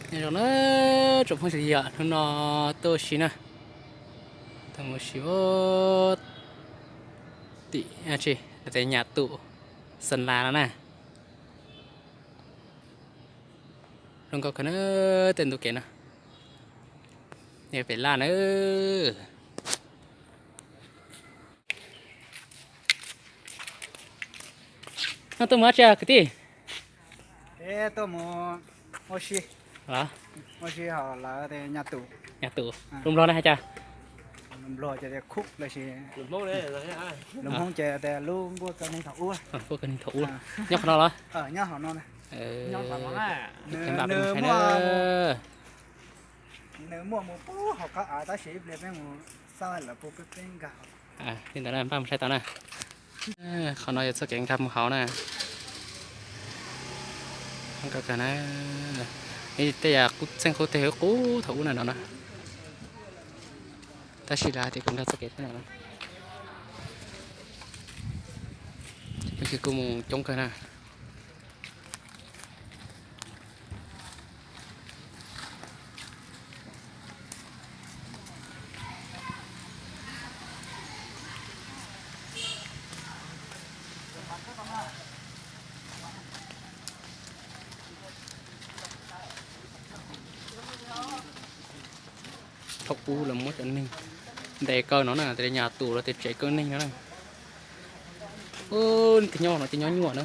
Nyob zoo na tsoom phooj ywg, hnub no tuaj ua si na, tuaj mus ua si tim, tsis, tias Nyam Tum, Xeem Las no na. Zoo nkauj kawg na, tej ntu kev no, pem laj na. No tuaj mus dab tsi kwv tij? Tuaj mus ua si. Ua si hauv lawv tias Nyam Tum. Nyam Tum, lus Nplog na hais cas? Lus Nplog ces tias khub los sis lus Hmoob ces tias lub nkuaj kaw neeg thaum ub. Nkuaj kaw neeg thaum ub. Nyob qhov no los? Nyob qhov no. Nws muaj mus pub hauv qab av tab sis ib pliag peb mus xauj lawv pub peb nkag. Li ntawd npaj mus saib tau na. Qhov no yog txoj kev nkag mus hauv na. Nkag kawg na. Tej yam qub txeeg qub teg qub thaum ub na no na. Tab sis lawv hais tias kuv nkag txoj kev thiab no na. Tab sis kuj mus coob kawg na. Thaum ub lawv muab cov neeg ntes kaw no na, tias Nyam Tum los tias tsev kaw neeg no na. Leej twg nyob no ces nyob nyuaj na.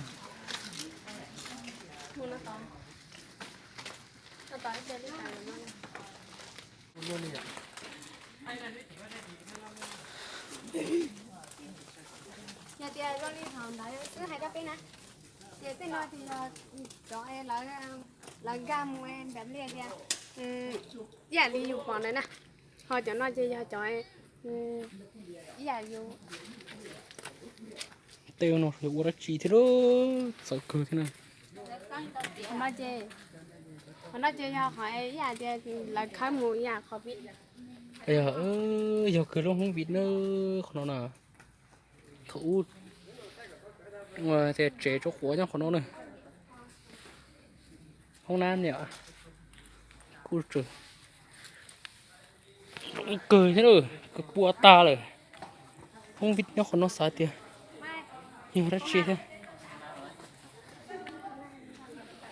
Yog tias zoo li thaum ntawd xwb hais rau peb na, ces tej no ces yog cov lawv nkag mus nram liaj tias ib yam li yus pom ntawd na, ho cov no ces yog cov ib yam yus. Tej no yog ua dab tsi thiab, txawv kawg thiab na. Qhov no ces, qhov no ces yog qhov ib yam tias lawv khawb mus ib yam qhov vij. Yog, yog kawg lub hoob vij na, qhov no na. Thaum ub tias tsev tso quav nyob qhov no na. Hoob nab niam kuj tseem zoo kawg thiab, kawg pua tag lawm. Hoob vij nyob qhov no xav tias yog dab tsi thiab.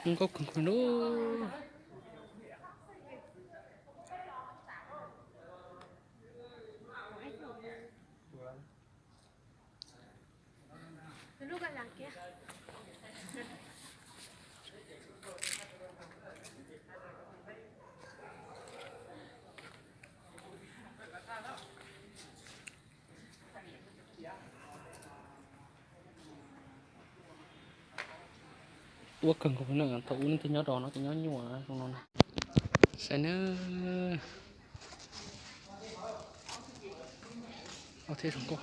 Nkauj kawg nkaus na. Tuab kawg nkaus na, thaum ub leej twg nyob rau no ces nyob nyuaj zoo no. Saib na. Thiab zoo nkauj.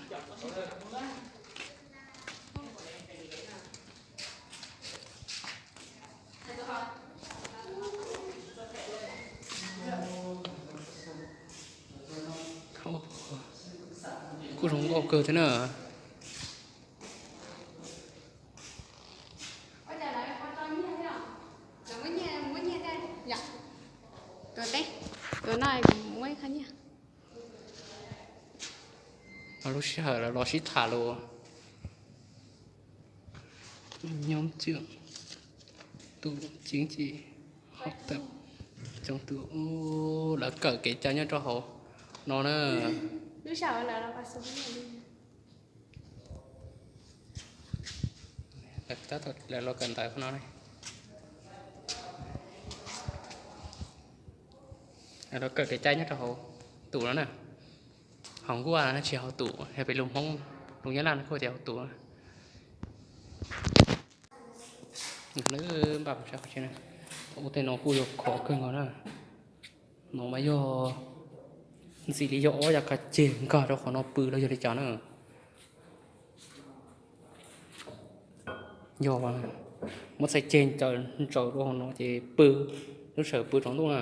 Kuj zoo nkauj kawg thiab na. Tuav teb, tuav no kuv muab ib qho nyiaj. Lub sij hawm lawv los sib tham los, nhóm trưởng, tổ chính trị, học tập, chống tù, lawv kawm kev cai nyob rau hauv no na. Lawv tab tom lawv los kawm ntawv no ne. Lawv kawm kev cai nyob rau hauv tus no na. Hauv nkuaj no tsis hauv tus, yog peb lus Hmoob, lus Nyab Laj no kuj tias hauv tus. Npaj mus saib qhov tsev na. Ua tej no kuj yog khov kawg nkaus na. No mas yog ntxim li yog ob yav kav ceg nkag rau qhov no pw los yog li cas na. Yog muab txhais ceg ntsaws rau hauv no ces pw, lub sij hawm pw tsaus ntuj na.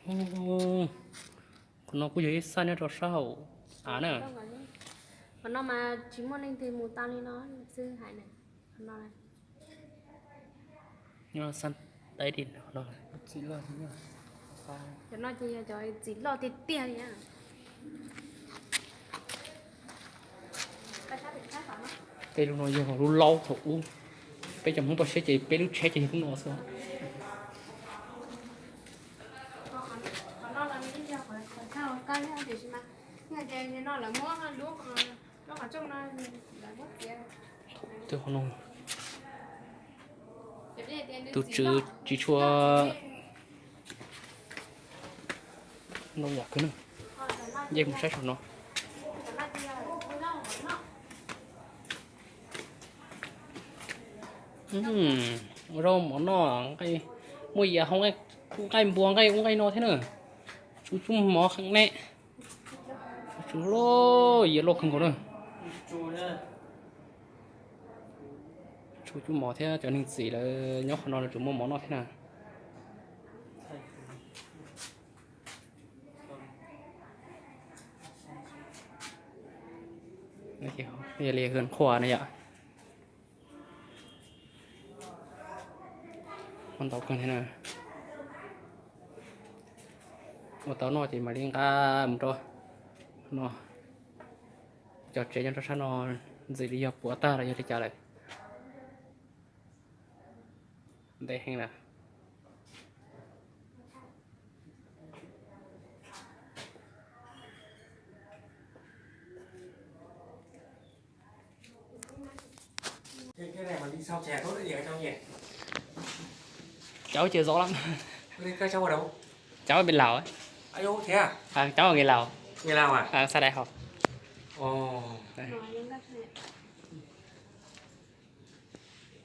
Qhov no kuj yog ib xaj nyob rau sab hauv av na. Qhov no mas tsis muaj leej twg mus tau li no xwb hais na. Qhov no nyob xab teb li no. Cov no ces yog cov txiv loj tiag tiag li na. Peb lub no yog lub laub thaum ub. Peb cov Hmoob toj siab ces peb lub tsheb ces yog lub no xwb. Qhov no los yog qhov chaw koj tiam sis mas no lawv muab lub, lub qhov rooj no lawv muab txiav. Twb qhov no tus tswv tsis tshua ntau yam kawg na. Yeej mus saib saum no. Ua zaub mov noj, muaj yam hau nqaij npua nqaij ub nqaij no thiab na. Tsuv cub mov qee ne. Tsuv loj, yam loj kawg nkaus na. Tsuv cub mov thiab cov neeg txim lawv nyob qhov no lawv tsuas muaj mov noj thiab na. Yog li hwj qhua na yom. Muaj ntau kawg thiab na. Ua tau noj ces mam li nqa mus rau no. Cov tsev nyob rau sab no ntxim li yog puav tag los yog li cas lawm. Ntev heev na. Cháu chưa rõ lắm. Cháu ở bên Lào à? Cháu ở người Lào. Người Lào à? À, sau đại học. Ồ.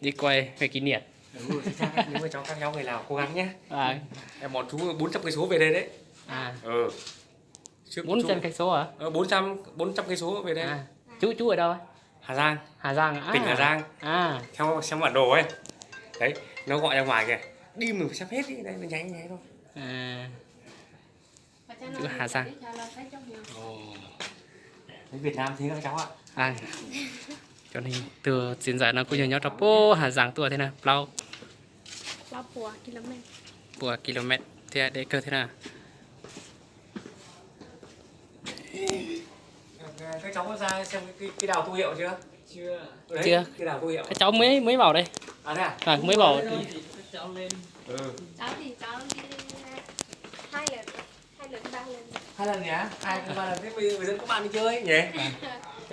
Đi quay về kỷ niệm. Ừ, thì chắc các, nếu mà cháu các cháu người Lào cố gắng nhé. À. Em bọn chú bốn trăm cây số về đây đấy. À. Ừ. Trước bốn trăm cây số hả? Ờ, bốn trăm, bốn trăm cây số về đây. À. Chú, chú ở đâu? Hà Giang. Hà Giang à? Tỉnh Hà Giang. À. Theo xem bản đồ ấy. Đấy, nó gọi ra ngoài kìa. Đi mình phải xem hết đi, đây nó nháy nháy thôi. À. Chữ Hà Giang. Ồ. Đấy, Việt Nam thế các cháu ạ. À. Cov neeg tus txiv ntxawm no kuj yog nyob rau puag Hà Giang tuaj thiab na, plaub puas kilomet thiab, deb kawg thiab na. Các cháu có ra xem cái, cái đảo Tô Hiệu chưa? Chưa. Đấy, chưa. Cái đảo Tô Hiệu. Các cháu mới mới vào đây. À, thế à? À, mới vào. Cháu thì cháu đi hai lượt, hai lượt ba lượt. Hai lần nhỉ? Hai lần ba lần, thế bây giờ dẫn các bạn đi chơi nhỉ?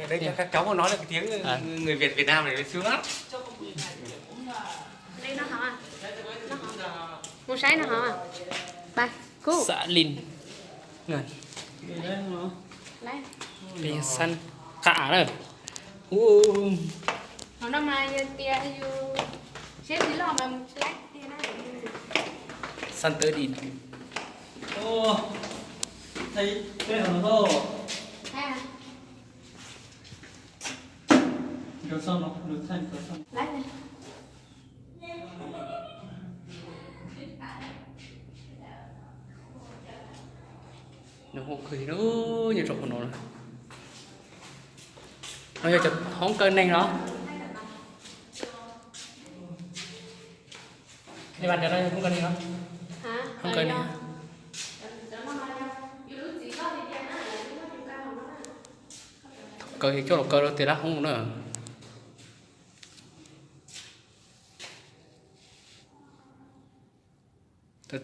Đấy, cho các cháu nó nói được cái tiếng người Việt Việt Nam này sướng lắm. Mus saib no hov. Ba, kub. Xã Linh. Pej xeem qab av na. Hu. Qhov no mas yog tias yus siab tsis loj mas mus tsis laib tiag na. Xeem Tơđin. Ồ, thấy cái hầm thô. Hay à? Laib na. Nws hu kawg li, nyob rau qhov no na. No yog cov hoob kaw neeg no. Li vas cov no yog hoob kaw neeg no. Hoob kaw neeg. Kaw coj los kaw rau tias dab hoob na.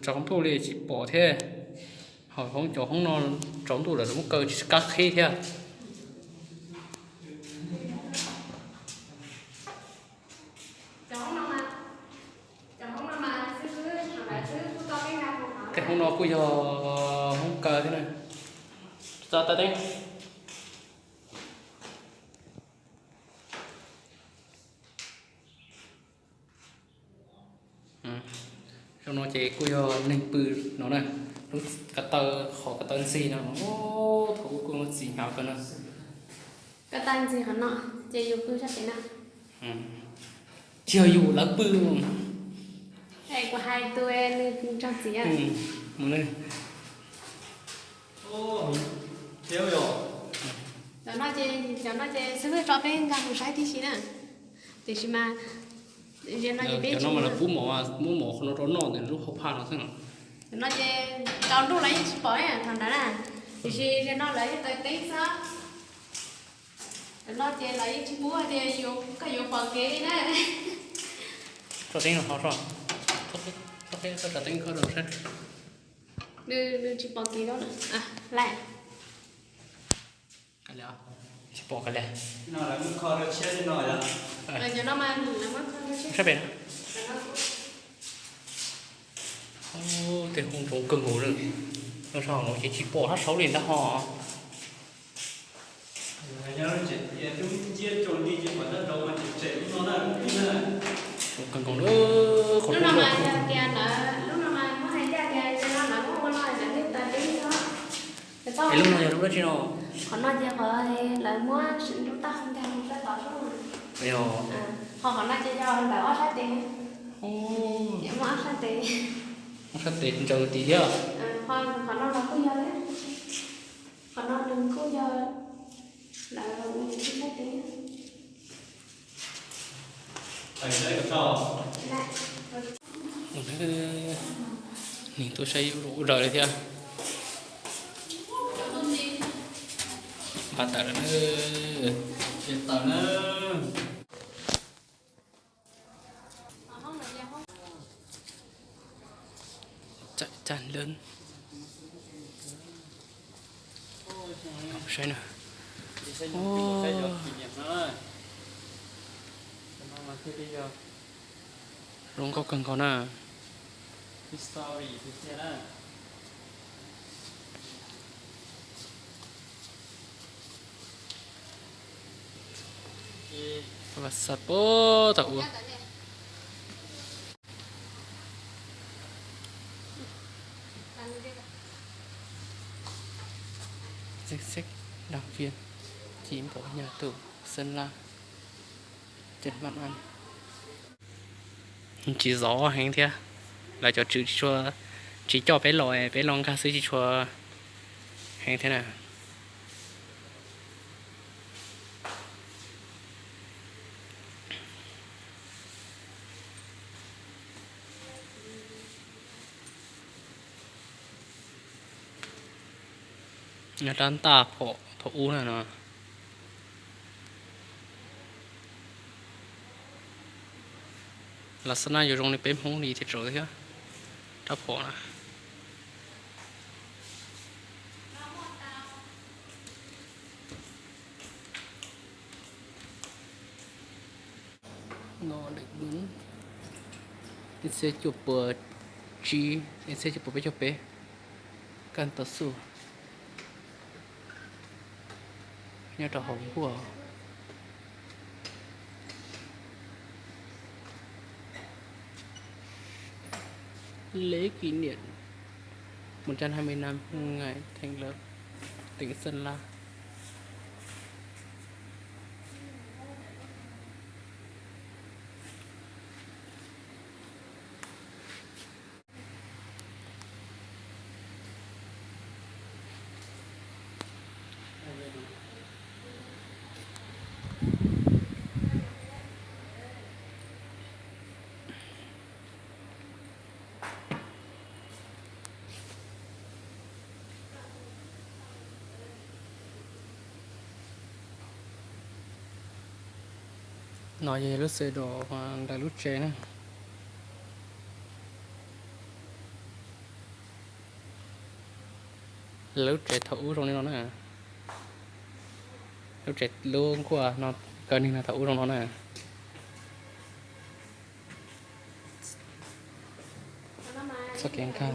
Tsaus ntuj li tsis pom thiab. Ho hoob, cov hoob no tsaus ntuj lawm muab kaw tsis kab qhib thiab. Tej hoob no kuj yog hoob kaw thiab na. Tso tau teb. Zoo no ces kuj yog neeg pw no na. Lub ko taw, qhov ko taw ntxig no, thaum ub kuj muaj txiv hnyav kawg no. Ko taw ntxig qhov no, ces yus pw sab pem no. Tsis yog yus, lawv pw. Kuv hais tus nws tso txiv. Mus na. Cov no ces xib hwb tso peb nkag mus saib tib si na. Tiam sis mas ze no ces peb cov no mas pub mov, muab mov qhov no rau noj ntawm lub hauv phaj no xwb no. Cov no ces tsaus ntuj lawv yeej tsis pom thaum ntawd na. Tiam sis ze no lawv yeej taws teeb xwb. Cov no ces lawv yeej tsis pub hais tias koj yuav pom kev li na. Tso teeb no, tso teeb koj rau saib. Nws tsis pom kev lawm. Tsis pom kiag li. Saib pem. Tej hoob ntsoov kawg nkaus li. Los saum no ces tsis pom sab saud li ntag ho. Ntsoov kawg nkaus li. Lub no mas yog tias lawv, lub no mas muab hais tias tias no lawv muab ua no lawv thiaj taws teeb xwb. Es lub no yog lub dab tsi no? Qhov no ces qhov lawv muab lub taub hau ntag sab tod xwb. Ho qhov no ces yog ntawm ob sab tes. Muaj ob sab tes. Ob sab tes ntsaws tim thiab. Qhov no los kuj yog thiab. Qhov no nws kuj yog lawv ua ib sab tes. Nim tuaj saib ua raws li thiab. Npaj tawm lawm na. Tawm na. Caj lab. Saib na. Zoo nkauj kawg nkaus na. Vaj xaj puag thaum ub. Danh sách đảng viên, chín mươi nhà tù Sơn La, tỉnh Long An. Tsis zov heev thiab. Lawv cov tswv tsis tshua, tsis coj peb los, peb los nkag xwb, tsis tshua heev thiab na. Rab ntaj phom thaum ub na no. Los xab nab yuav zoo li peb Hmoob li thiab thiab. Rab phom na. Ngõ Đại Mướn, ib txhiab cuaj puas tsib, ib txhiab cuaj puas peb caug peb, Cam Tao Xu, nyob rau hauv nkuaj. Lễ kỷ niệm một trăm hai mươi năm ngày thành lập tỉnh Sơn La. No yog lub xe dom ntawm lub tsev na. Lub tsev thaum ub zoo li no na. Lub tsev lub nkuaj no, kaw neeg no thaum ub zoo no na. Txoj kev nkag,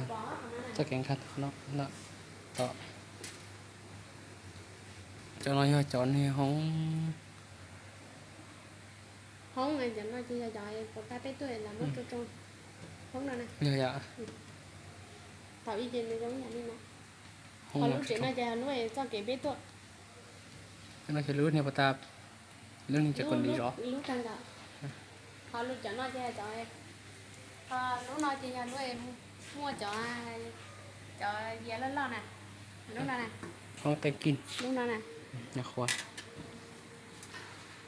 txoj kev nkag tom no, tom. Cov no yog cov niag hoob. Hoob no ces yog cov pov tag peb tuaj los muab rau rau hoob no na. Yog yom. Thaum ub ces nws zoo ib yam li no. Ho lub tsev no ces lub txoj kev peb tuaj. No ces lub niag pov tag, lub niag cov kom lis zov. Lub tag nrho. Ho lub cov no ces cov, ho lub no ces yog lub muaj cov, cov yias loj loj na. Lub no na. Hoob teej kij. Lub no na. Nyuam qhuav.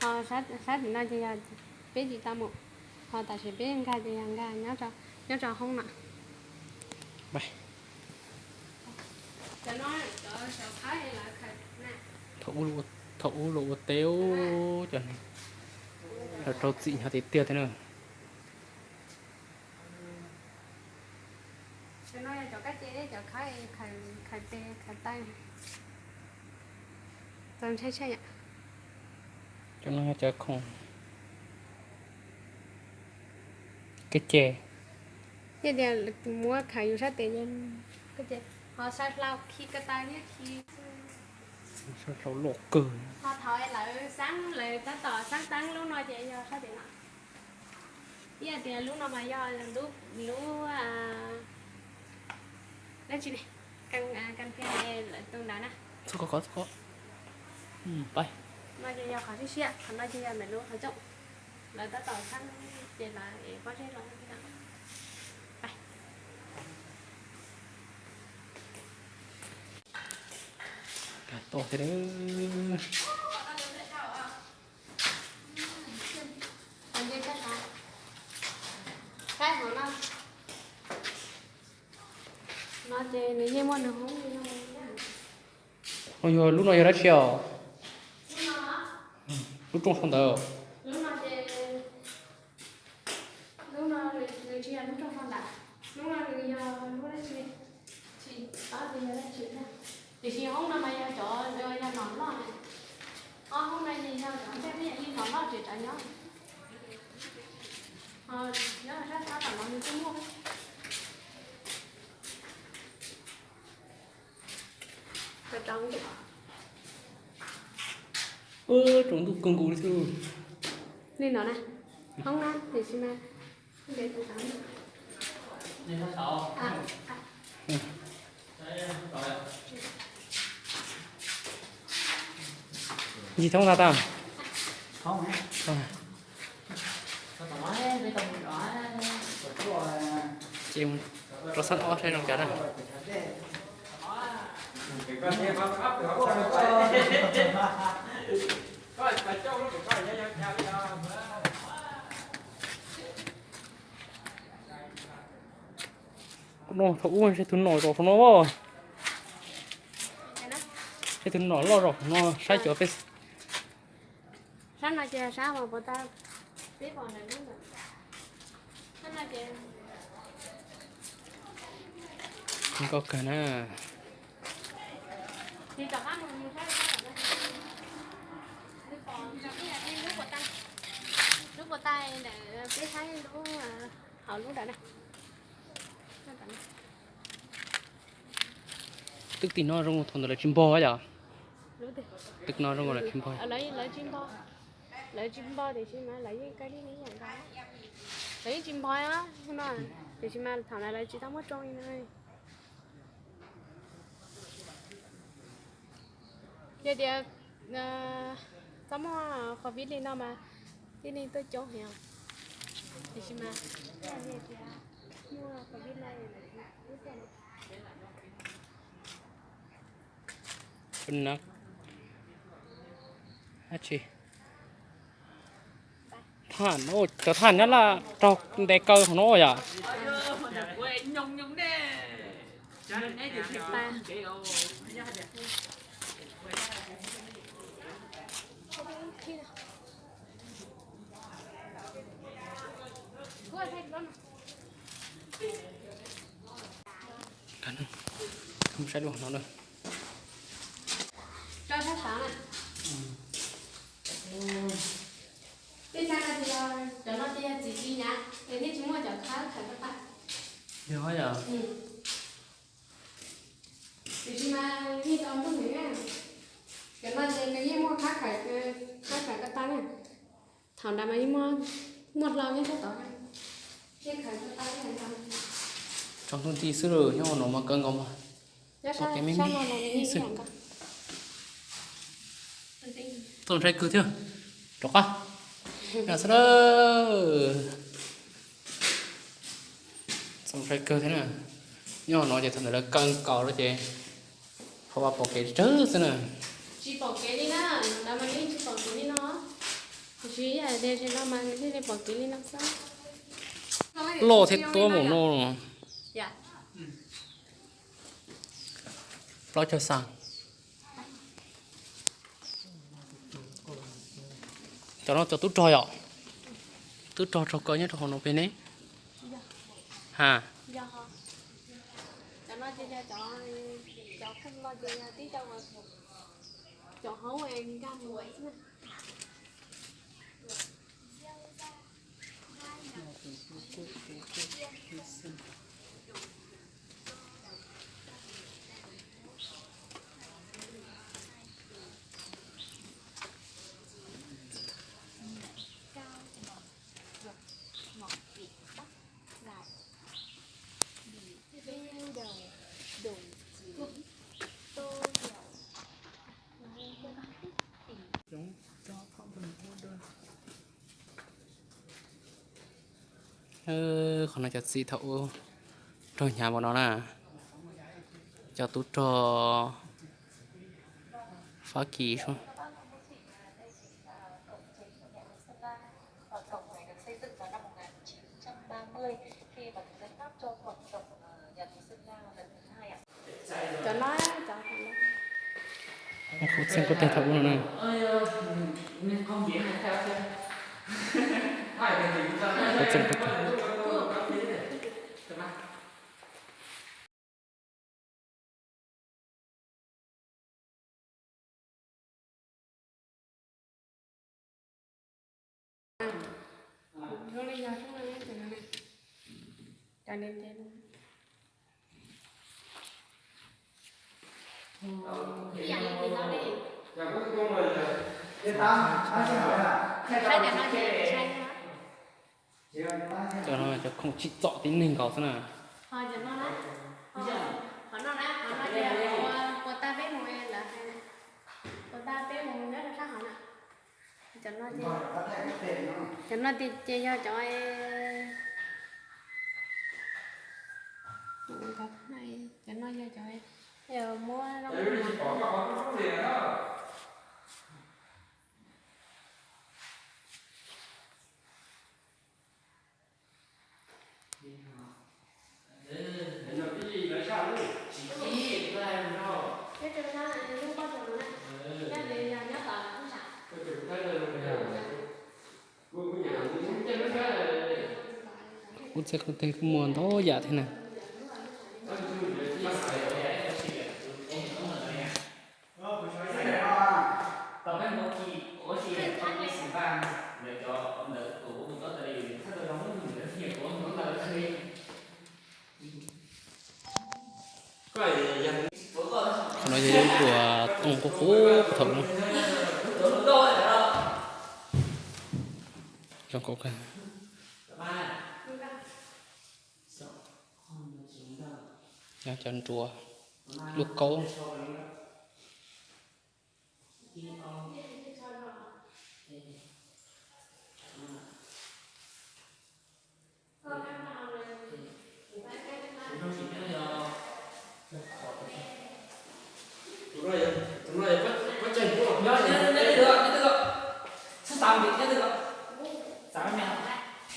Sab tim no ces yog peb tsis tau mus, ho tam sim peb nkag ces yog nkag nyob rau hoob no. Thaum ub los ua teb, cov rau txim nyob tiag tiag thiab na. Cov no yog cov kab ce, cov khawb, khawb tes khawb taw. Txaus ntshai tshaj yam. Cov no yog cov khoom kev ces. Yog tias muab khawb yus sab tes, ho sab hlau khi ko taw thiab khi. Sab hlau loj kawg. Ho thaum lawv xab, lawv tab tom xab teeb lub no ces yog sab tes no. Ib yam tias lub no mas yog lub, lub dab tsi ne, kas thiaj lawv tus ntawd na. Txhob kov, txhob kov. Pais. No ces yog qhov siab siab, qhov no ces yog ntawm lub qhov rooj. Lawv tab tom xab ces lawv ev pob zeb los. Pais. Kag toj thiab. Saib hauv no. No ces nws yeej muaj nws hoob li no. Yog lub no yog dab tsi os? Lub rooj sau ntawd. Lub no ces, lub no nws tsis yog lub rooj sau ntawd, lub no nws yog lub dab tsi, tsis paub tias yog dab tsi thiab. Tiam sis hoob no mas yog cov, yog nom loj na. Ob hoob no ces yog cov ntiaj teb yeej nom loj tseem rov nyob. Ho nyob sab sab tom no nws kuj muaj. Tsaus ntuj kawg nkaus li xwb. Li no na, hoob na, tiam sis mas Ntsis thoob tag tag. Ces rov xab ob saib zoo cas na. Kuv no thaum ub seb tus nom zos qhov no, seb tus nom loj zos qhov no saib cov peb. Sab no ces sab uas puas tau, peb pom ntawm lub ntawm. Sab no ces nkauj kawg na. Ces tom qab mus mus saib sab tom no. Pom lub puas tau, lub puas tau ntawm peb saib lub hauv lub ntawm na. Twb tim no zoo thaum ntawd lawv tsis npog yom. Twb no zoo lawv tsis npog. Lawv tsis npog, lawv tsis npog tiam sis mas lawv yeej kawg li ib yam nkaus. Lawv yeej tsis npog no, tiam sis mas thaum ntawd lawv tsis tau muab tsoo li no. Yog tias txhob muaj covid li no mas thiaj li tuaj coob heev. Tiam sis mas muaj covid no, thaj no cov thaj nyob laj raug ntes kaw hauv no yom. Saib lub no na. Tej sab no ces yog cov no ces yog txiv tsis nyav es nej tsis muaj cov khawb khawb ko taw. Tiam sis mas yeej tau ntuj nws, cov no ces nws yeej muaj khab khawb, khab khawb ko taw na. Thaum ntawd mas yeej muaj, muaj hlau nyob sab tod, yeej khawb ko taw. Tsaus ntuj nti xwb lawm, nyob no mas kawg nkaus mas. Txoj kev me me xwb. Txaus ntshai kawg thiab. Rov qab. Xwb. Txaus ntshai kawg thiab na. Nyob no ces thaum ntawd lawv kaw nkaus lawm ces qhov vaj pom kev tsawg xwb na. Tsis pom kev li na, ntawd mas yeej tsis pom kev li no. Tsis yog tias tsis loj mas nws thiaj li pom kev li no xwb. Loj thiab tuab mus no. Plaub caug xees. Cov no cov tub rog yom? Tub rog raug kaw nyob rau hauv no pem ne. Ha. Qhov no cov txiv thaum ub raug hnyav npaum no na. Cov tub rog Fab Kis. Cov no, cov no. Kuv txeeg kuv teg thaum ub no na. Kuv txeeg kuv teg. Cov no cov khoom tsim txom tib neeg nkaus xwb na. Qhov no na, qhov no ces puas tag peb mus, lawv hais puas tag peb mus nyob rau sab hov na. Cov no ces, cov no ces yog cov, cov no yog cov muab zoo. Kuv txeeg kuv teg kuj muaj ntau yam thiab na. Qhov no yog ib puas tooj qub qub thaum ub. Zoo nkauj kawg. Nyob cov nruas, lub kaub.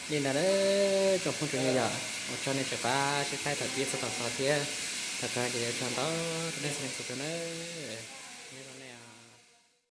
Li ntawd na, tsoom phooj tsoom ywg yom, ua tsaug nej tseem pab saib thaum pib txog thaum xaus thiab. Thaum kawg ces ua tsaug ntau rau nej txhua leej txhua tus nawb.